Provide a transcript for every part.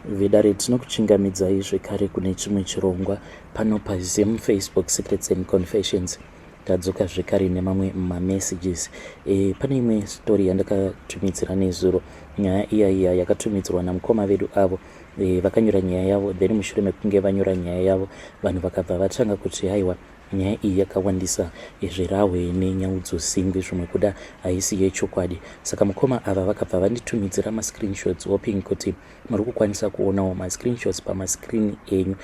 Vedare, tinokuchingamidzai zvekare kune chimwe chirongwa pano paZim Facebook Secrets and Confessions. Tadzoka zvekare nemamwe mamessages. Pane imwe story yandakatumidzira nezuro. Nyaya iya iya yakatumidzirwa namukoma vedu avo vakanyora nyaya yavo. Then mushure mekunge vanyora nyaya yavo, vanhu vakabva vatanga kuti haiwa, nyaya iyi yakawandisa zvirahwe nenyaudzosingwi, zvimwe kuda haisi yechokwadi. Saka mukoma ava vakabva vanditumidzira mascreenshots, hoping kuti muri kukwanisa kuonawo mascreenshots pamascreen enyu.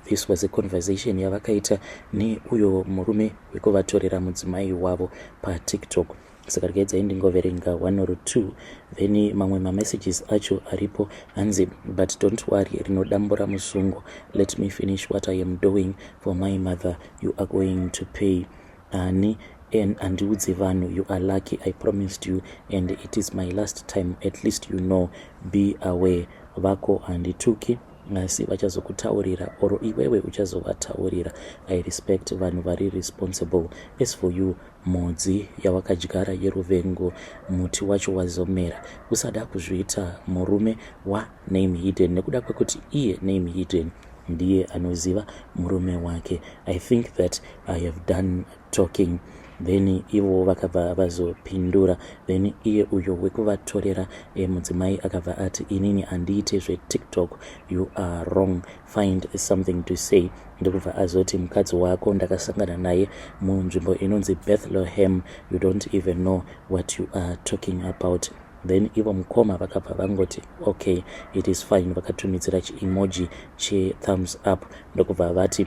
This was a conversation yavakaita neuyo murume wekuvatorera mudzimai wavo paTikTok. Saka regedzai ndingoverenga one or two, then mamwe mamessages acho aripo. Hanzi, "But don't worry, rinodambura musungo. Let me finish what I am doing for my mother. You are going to pay ani and handiudzi vanhu. You are lucky. I promised you and it is my last time. At least you know. Be aware, vako handituki, asi vachazokutaurira or iwewe uchazovataurira. I respect vanhu vari responsible. As for you, mhodzi yawakadyara yeruvengo, muti wacho wazomera. Usada kuzviita murume waname hidden nekuda kwekuti iye Name Hidden ndiye anoziva murume wake. I think that I have done talking." Then ivo vakabva vazopindura. Then iye uyo wekuvatorera mudzimai akabva ati, "Inini handiite zveTikTok. You are wrong. Find something to say." Ndokubva azoti, "Mukadzi wako ndakasangana naye munzvimbo inonzi Bethlehem. You don't even know what you are talking about." Then ivo mukoma vakabva vangoti, "Okay, it is fine." Vakatumidzira chiemoji chethumbs up, ndokubva vati,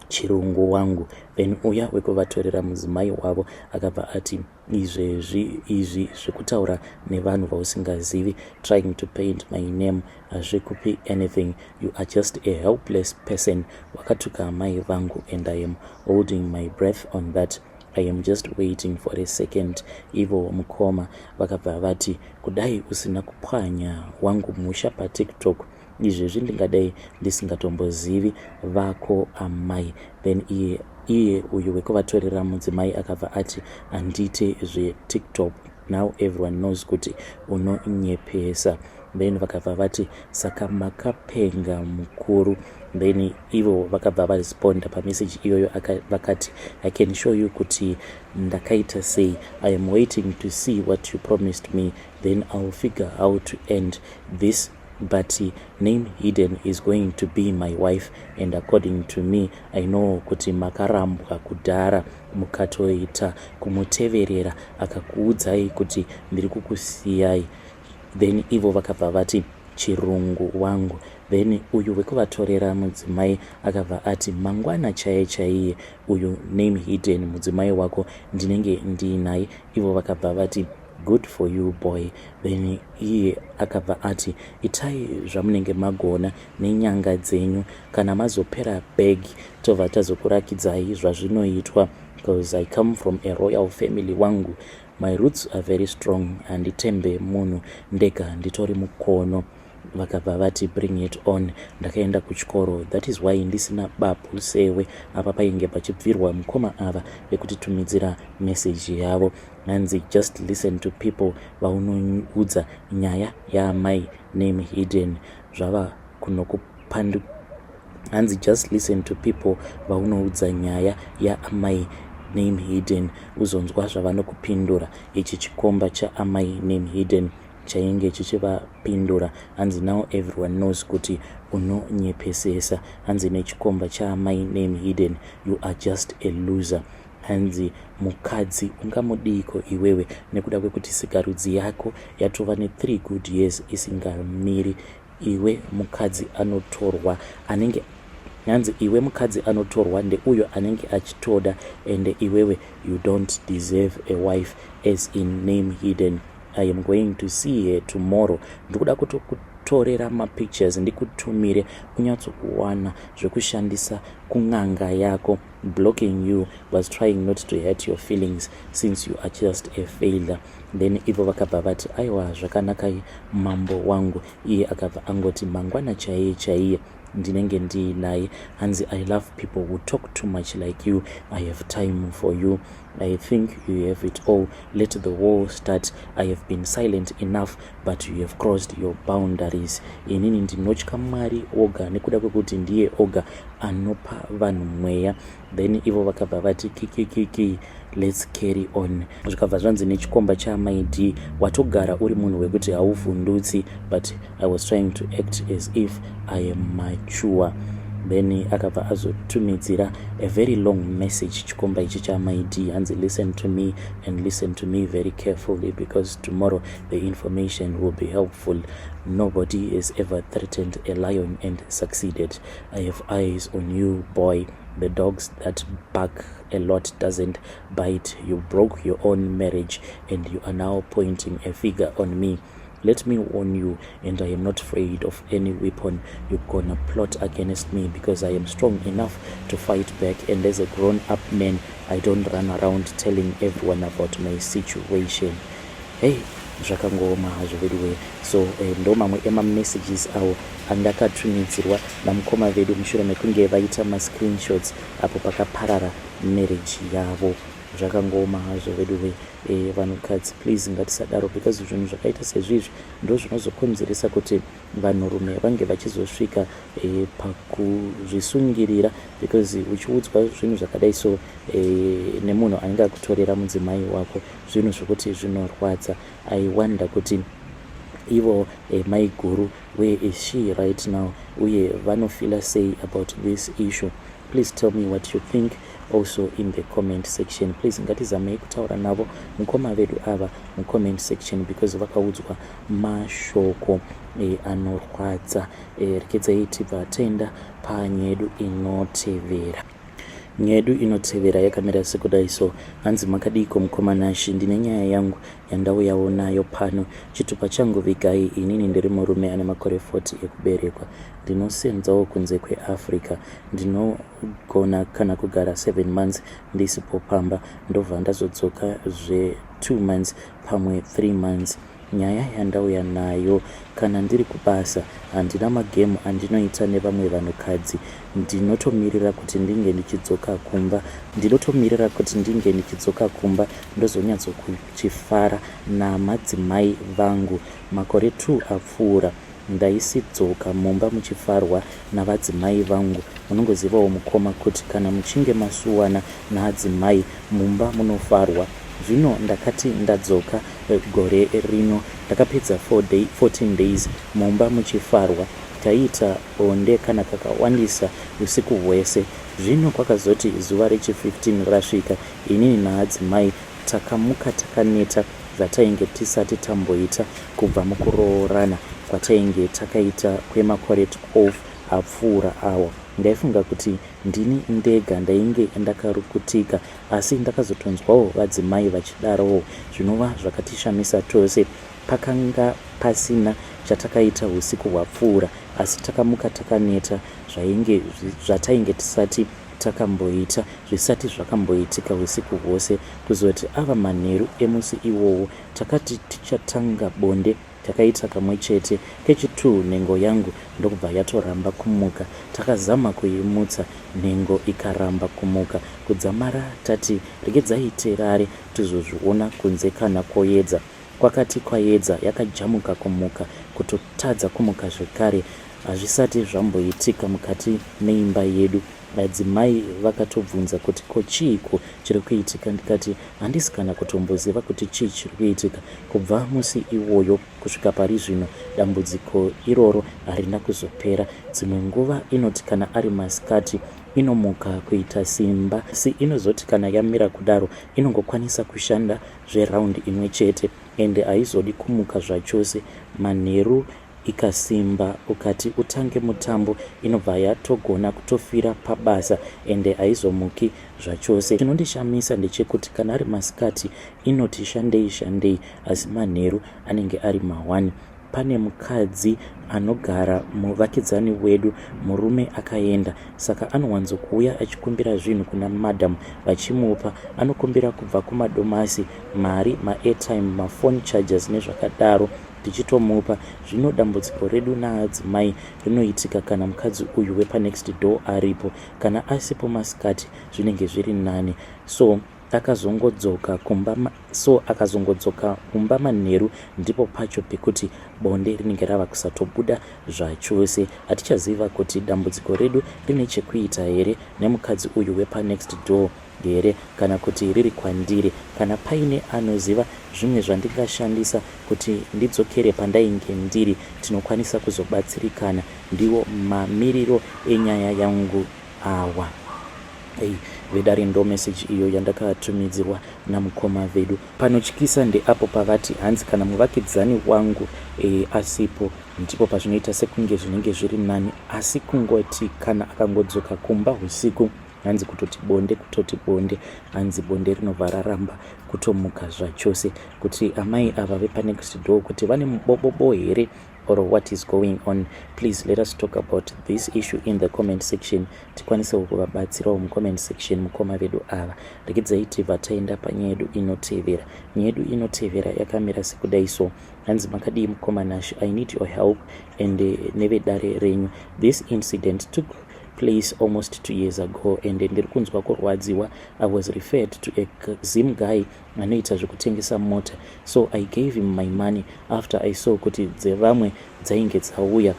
"Chirungu wangu." Then uya wekuvatorera mudzimai wavo akabva ati, "Izvezvi izvi zvekutaura nevanhu vausingazivi, trying to paint my name, hazvikupi anything. You are just a helpless person. Wakatuka mai vangu and I am holding my breath on that. I am just waiting for a second." Ivo mukoma vakabva vati, "Kudai usina kupwanya wangu musha paTikTok izvezvi, ndingadai ndisingatombozivi vako amai." Then iye uyu wekuvatorera mudzimai akabva ati, "Handite zveTikTok. Now everyone knows kuti unonyepesa." Then vakabva vati, "Saka makapenga mukuru." Then ivo vakabva varesponda pameseji iyoyo, vakati, "I can show you kuti ndakaita sei. I am waiting to see what you promised me, then I will figure how to end this. But Name Hidden is going to be my wife, and according to me, I know kuti makarambwa kudhara, mukatoita kumuteverera akakuudzai kuti ndiri kukusiyai." Then ivo vakabva vati, "Chirungu wangu." Then uyu wekuvatorera mudzimai akabva ati, "Mangwana chaiye chaiye, uyu Name Hidden mudzimai wako ndinenge ndiinaye." Ivo vakabva vati, "Good for you, boy." Then iye akabva ati, "Itai zvamunenge magona nenyanga dzenyu. Kana mazopera bag, tobva tazokurakidzai zvazvinoitwa, because I come from a royal family wangu. My roots are very strong. Handitembe munhu ndega, nditori mukono." Vakabva vati, "Bring it on. Ndakaenda kuchikoro, that is why ndisina bapu sewe." Apa painge pachibvirwa mukoma ava vekutitumidzira meseji yavo. Hanzi, "Just listen to people vaunoudza nyaya yaamai Name Hidden zvava kunokupandu." Hanzi, "Just listen to people vaunoudza nyaya yaamai Name Hidden, uzonzwa zvavanokupindura." Ichi chikomba chaamai Name Hidden chainge chichivapindura. Hanzi, "Now everyone knows kuti unonyepesesa." Hanzi, "Nechikomba chaamai Name Hidden, you are just a loser." Hanzi, "Mukadzi ungamudiko iwewe, nekuda kwekuti sikarudzi yako yatova ne3 good years isingamiri? Iwe mukadzi anotorwa anenge," hanzi, "iwe mukadzi anotorwa ndeuyo anenge achitoda, ende iwewe you don't deserve a wife as in Name Hidden. I am going to see her tomorrow. Ndikuda kutokutorera mapictures ndikutumire unyatsokuwana zvekushandisa kun'anga yako." Blocking you was trying not to hurt your feelings since you are just a failure. Then ivo vakabva vati, "Aiwa, zvakanakai, mambo wangu." Iye akabva angoti, "Mangwana chaiye chaiye ndinenge ndiinaye." Hanzi, "I love people who talk too much like you. I have time for you. I think you have it all. Let the war start. I have been silent enough, but you have crossed your boundaries. Inini ndinotya Mwari oga nekuda kwekuti ndiye oga anopa vanhu mweya." Then ivo vakabva vati, "Kikikiki, let's carry on." Zvikabva zvanzi nechikomba chaamai D, "Watogara uri munhu wekuti hauvhundutsi, but I was trying to act as if I am mature." Then akabva azotumidzira a very long message chikomba ichi chaamai D. Hanzi, "Listen to me and listen to me very carefully, because tomorrow the information will be helpful. Nobody has ever threatened a lion and succeeded. I have eyes on you, boy. The dogs that bark a lot doesn't bite. You broke your own marriage and you are now pointing a figure on me. Let me warn you, and I am not afraid of any weapon you're gonna plot against me, because I am strong enough to fight back, and as a grown-up man, I don't run around telling everyone about my situation." Hey, zvakangooma hazvo veduwe. So ndo mamwe emamessages awo andakatumidzirwa namukoma vedu mushure mekunge vaita mascreenshots apo pakaparara marriage yavo. Zvakangooma hazvo veduwe. Vanhukadzi, please, ngatisadaro, because zvinhu zvakaita sezvizvi ndo zvinozokonzeresa kuti vanhurume vange vachizosvika pakuzvisungirira, because uchiudzwa zvinhu zvakadai so nemunhu anenge akutorera mudzimai wako, zvinhu zvokuti zvinorwadza. I wonder kuti ivo maiguru, where is she right now, uye vanofeela sei about this issue? Please tell me what you think also in the comment section. Please, ngatizamei kutaura navo mukoma vedu ava mucomment section, because vakaudzwa mashoko anorwadza. Rekedzai tibva taenda panyaya yedu inotevera. Nyaya yedu inotevera yakamira sekudai so. Hanzi, "Makadiko, mukoma Nashi? Ndine nyaya yangu yandauyawo nayo pano. Chitupa changu vigai. Inini ndiri murume ane makore 40 ekuberekwa. Ndinosenzawo kunze kweAfrica. Ndinogona kana kugara 7 months ndisipo pamba, ndobva ndazodzoka zve2 months, pamwe 3 months. Nyaya yandauya nayo, kana ndiri kubasa handina magemu andinoita nevamwe vanhukadzi. Ndinotomirira kuti ndinge ndichidzoka kumba, ndinotomirira kuti ndinge ndichidzoka kumba, ndozonyatsokuchifara namadzimai vangu. Makore 2 apfuura ndaisidzoka mumba muchifarwa navadzimai vangu. Munongozivawo, mukoma, kuti kana muchinge masuwana naadzimai, mumba munofarwa. Zvino ndakati ndadzoka gore rino, ndakapedza 14 days mumba muchifarwa. Taiita bonde kana kakawandisa usiku hwese. Zvino kwakazoti zuva rechi15 rasvika, inini naadzimai takamuka takaneta zvatainge tisati tamboita kubva mukuroorana kwatainge takaita kwemakore 12 apfuura awa. Ndaifunga kuti ndini ndega ndainge ndakarukutika, asi ndakazotonzwawo vadzimai vachidarowo, zvinova zvakatishamisa tose. Pakanga pasina chatakaita usiku hwapfuura, asi takamuka takaneta zvainge zvatainge tisati takamboita, zvisati zvakamboitika usiku hwose. Kuzoti ava manheru emusi iwowo, takati tichatanga bonde. Takaita kamwe chete, kechi2 nhengo yangu ndokubva yatoramba kumuka. Takazama kuimutsa, nhengo ikaramba kumuka, kudzamara tati regedzai tirare, tizozviona kunze kana kwoedza. Kwakati kwaedza, yakajamuka kumuka, kutotadza kumuka zvekare. Hazvisati zvamboitika mukati meimba yedu. Vadzimai vakatobvunza kuti ko chiiko chiri kuitika, ndikati handisi kana kutomboziva kuti chii chiri kuitika. Kubva musi iwoyo kusvika pari zvino, dambudziko iroro harina kuzopera. Dzimwe nguva inoti kana ari masikati inomuka kuita simba, asi inozoti kana yamira kudaro inongokwanisa kushanda zveraundi imwe chete, ende haizodi kumuka zvachose. Manheru ikasimba, ukati utange mutambo, inobva yatogona kutofira pabasa, ende haizomuki zvachose. Chinondishamisa ndechekuti kana ari masikati inoti shandei shandei, asi manheru anenge ari ma1. Pane mukadzi anogara muvakidzani wedu, murume akaenda, saka anowanzokuuya achikumbira zvinhu kuna madam vachimupa. Anokumbira kubva kumadomasi, mari, maairtime, maphone chargers nezvakadaro, tichitomupa. Zvino dambudziko redu naadzimai rinoitika kana mukadzi uyu wepanext door aripo. Kana asipo masikati zvinenge zviri nani. So akazongodzoka kumba, so akazongodzoka kumba manheru, ndipo pacho pekuti bonde rinenge rava kusatobuda zvachose. Hatichaziva kuti dambudziko redu rine chekuita here nemukadzi uyu wepanext door here kana kuti riri kwandiri. Kana paine anoziva zvimwe zvandingashandisa kuti ndidzokere pandainge ndiri, tinokwanisa kuzobatsirikana. Ndiwo mamiriro enyaya yangu awa. Ei vedare, ndo meseji iyo yandakatumidzirwa namukoma vedu. Panotyisa ndeapo pavati hanzi kana muvakidzani wangu asipo, ndipo pazvinoita sekunge zvinenge zviri nani, asi kungoti kana akangodzoka kumba usiku, hanzi kutoti bonde, kutoti bonde, hanzi bonde rinobva raramba kutomuka zvachose. Kuti amai ava vepanext door kuti vane mubobobo here or what is going on? Please let us talk about this issue in the comment section, tikwanisewo kuvabatsirawo mucomment section mukoma vedu ava. Regedzai tibva taenda panyaya yedu inotevera. Nyaya yedu inotevera yakamira sekudai so. Hanzi, "Makadii mukoma Nash? I need your help and nevedare renyu. This incident took place almost 2 years ago and ndiri kunzwa kurwadziwa. I was referred to a Zim guy anoita zvekutengesa mota, so I gave him my money after I saw kuti dzevamwe dzainge dzauya.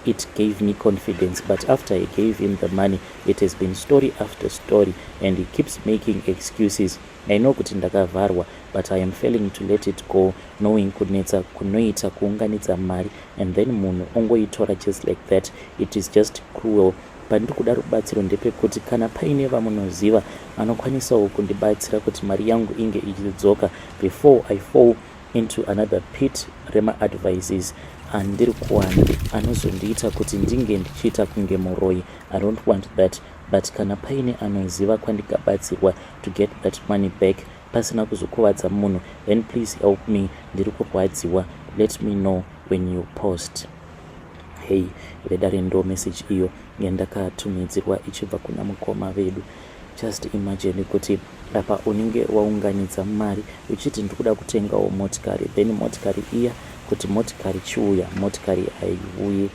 It gave me confidence, but after I gave him the money, it has been story after story and he keeps making excuses. I know kuti ndakavharwa, but I am failing to let it go, knowing kunetsa kunoita kuunganidza mari and then munhu ongoitora just like that. It is just cruel. Pandiri kuda rubatsiro ndepekuti kana paine vamunoziva vanokwanisawo kundibatsira kuti mari yangu inge ichidzoka before I fall into another pit remaadvices andiri kuwana anozondiita kuti ndinge ndichiita kunge muroi. I don't want that, but kana paine anoziva kwandingabatsirwa to get that money back pasina kuzokuvadza munhu, then please help me. Ndiri kurwadziwa. Let me know when you post." Hei vedare, ndo message iyo yandakatumidzirwa ichibva kuna mukoma vedu. Just imagine kuti apa unenge waunganidza mari uchiti ndikuda kutengawo motikari, then motikari iya, kuti motikari chiuya, motikari haiuyi.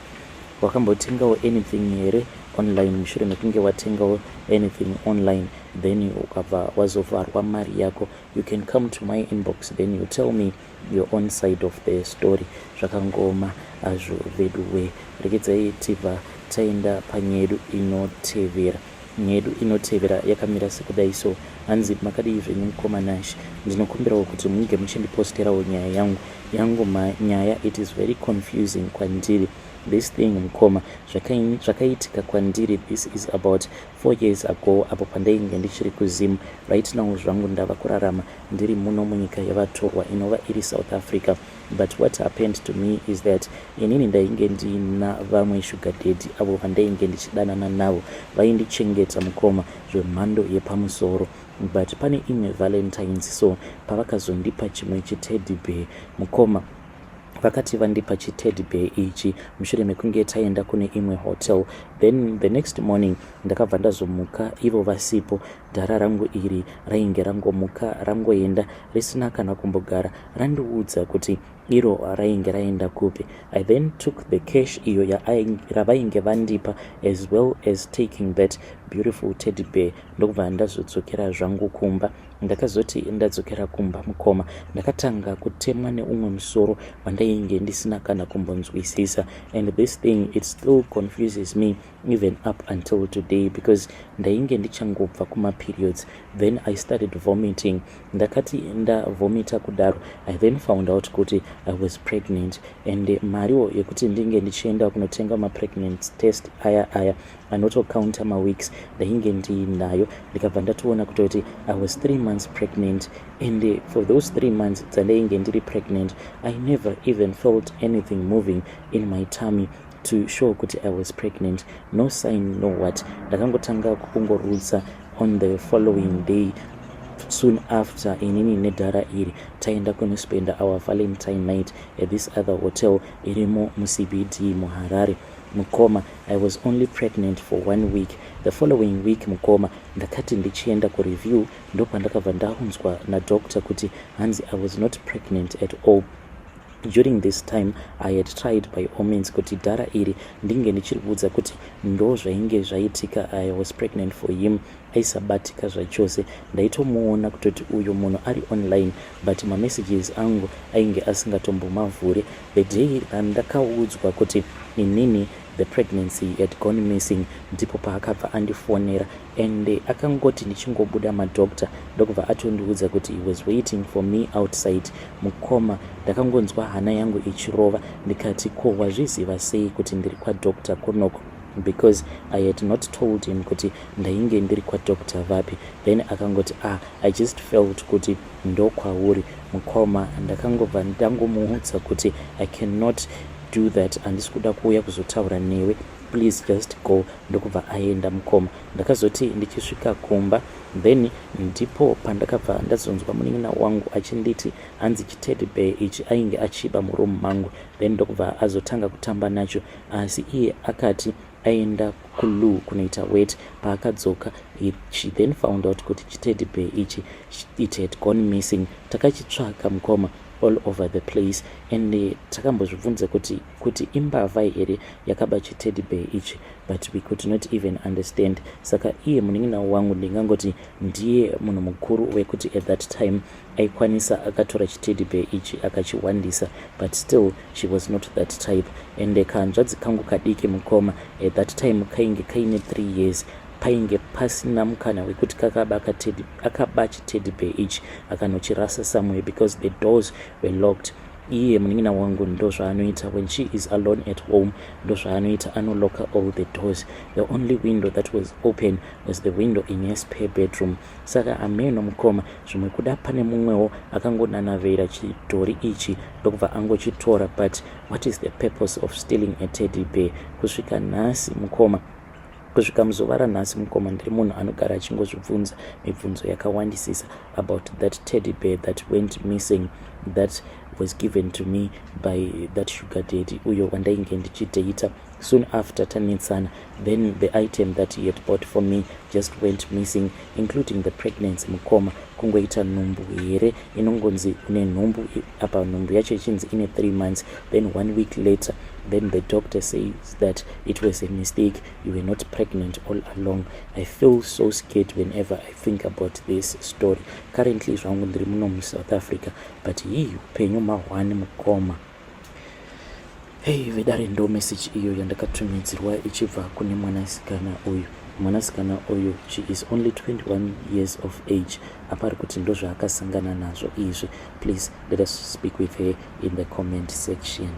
Wakambotengawo anything here online? Mushure mekunge watengawo anything online, then ukabva wazovharwa mari yako, you can come to my inbox, then you tell me your own side of the story. Zvakangoma azvo vedu we. Regedzai tibva taenda panyaya yedu inotevera. Nyaya yedu inotevera yakamira sekudai so. Hanzi, "Makadii zvenyu mukoma Nash? Ndinokumbirawo kuti munge muchindiposterawo nyaya yangu. Yangu manyaya, it is very confusing kwandiri this thing. Mukoma, zvakaitika kwandiri, this is about 4 years ago, apo pandainge ndichiri kuZim. Right now zvangu ndava kurarama ndiri muno munyika yavatorwa, inova iri South Africa. But what happened to me is that inini ndainge ndina vamwe sugar daddy avo vandainge ndichidanana navo. Vaindichengeta mukoma zvemhando yepamusoro, but pane imwe Valentines so, pavakazondipa chimwe chiteddy bear. Mukoma, vakati vandipa chiteddy bear ichi mushure mekunge taenda kune imwe hotel, then the next morning ndakabva ndazomuka ivo vasipo. Dhara rangu iri rainge rangomuka rangoenda risina kana kumbogara randiudza kuti iro rainge raenda kupi. I then took the cash iyo ravainge vandipa as well as taking that beautiful teddy bear, ndokubva ndazodzokera zvangu kumba. Ndakazoti ndadzokera kumba, mukoma, ndakatanga kutemwa neumwe musoro wandainge ndisina kana kumbonzwisisa, and this thing, it still confuses me even up until today, because ndainge ndichangobva kumaperiods. Then I started vomiting. Ndakati ndavomita kudaro, I then found out kuti I was pregnant, and mariwo yekuti ndinge ndichienda kunotenga mapregnant test aya aya anotocounta maweeks ndainge ndiinayo. Ndikabva ndatoona kutoti I was 3 months pregnant, and for those 3 months dzandainge ndiri pregnant, I never even felt anything moving in my tummy to show kuti I was pregnant. No sign, no what. Ndakangotanga kungorutsa on the following day. Soon after inini nedhara iri taenda kunospenda our Valentine night at this other hotel irimo muCBD muHarare. Mukoma, I was only pregnant for one week. The following week, mukoma, ndakati ndichienda kureview, ndopandakabva ndaunzwa nadoctor kuti hanzi I was not pregnant at all. During this time I had tried by all means kuti dhara iri ndinge ndichiriudza kuti ndo zvainge zvaitika, I was pregnant for him. Aisabatika zvachose. Ndaitomuona kutoti uyu munhu ari online, but mamessages angu ainge asingatombomavhure. The day randakaudzwa kuti inini the pregnancy had gone missing, ndipo paakabva andifonera, and akangoti ndichingobuda madoctor, ndokubva atondiudza kuti he was waiting for me outside. Mukoma, ndakangonzwa hana yangu ichirova. Ndikati, "Ko wazviziva sei kuti ndiri kwadoctor kunoko?" Because I had not told him kuti ndainge ndiri kwadoctor vapi. Then akangoti, "Ah, I just felt kuti ndokwauri." Mukoma, ndakangobva ndangomuudza kuti, "I cannot do that, handisi kuda kuuya kuzotaura newe, please just go." Ndokubva aenda. Mukoma, ndakazoti ndichisvika kumba, then ndipo pandakabva ndazonzwa munin'ina wangu achinditi hanzi chiteddy bear ichi ainge achiba muroom mangu. Then ndokubva azotanga kutamba nacho, asi iye akati aenda kuloo kunoita wet. Paakadzoka, she then found out kuti chiteddy bear ichi, it had gone missing. Takachitsvaka, mukoma, all over the place, and takambozvibvunza kuti imbavha here yakaba chiteddy bear ichi, but we could not even understand. Saka iye munin'ina wangu ndingangoti ndiye munhu mukuru wekuti at that time aikwanisa akatora chiteddy bear ichi akachiwandisa, but still she was not that type. And kahanzvadzi kangu kadiki, mukoma, at that time kainge kaine 3 years. Painge pasina mukana wekuti akaba chiteddy bear ichi akanochirasa somewhere, because the doors were locked. Iye munin'ina wangu ndo zvaanoita when she is alone at home, ndo zvaanoita, anolocka all the doors. The only window that was open was the window in her spare bedroom. Saka ameno, mukoma, zvimwe kuda pane mumwewo akangonanavera chidhori ichi, ndokubva angochitora. But what is the purpose of stealing a teddy bear? Kusvika nhasi, mukoma, kusvika muzuva ranhasi, mukoma, ndiri munhu anogara achingozvibvunza mibvunzo yakawandisisa about that teddy bear that went missing, that was given to me by that sugar daddy uyo wandainge ndichidata. Soon after tanetsana, then the item that he had bought for me just went missing, including the pregnancy. Mukoma, kungoita nhumbu here inongonzi une nhumbu, apa nhumbu yacho ichinzi ine 3 months, then one week later, then the doctor says that it was a mistake, you were not pregnant all along? I feel so scared whenever I think about this story. Currently zvangu ndiri muno muSouth Africa, but hii, upenyu mahwani, mukoma. Hei vedare, ndo message iyo yandakatumidzirwa ichibva kune mwanasikana uyu. Mwanasikana uyu, she is only 21 years of age. Apari kuti ndo zvaakasangana nazvo izvi. Please let us speak with her in the comment section.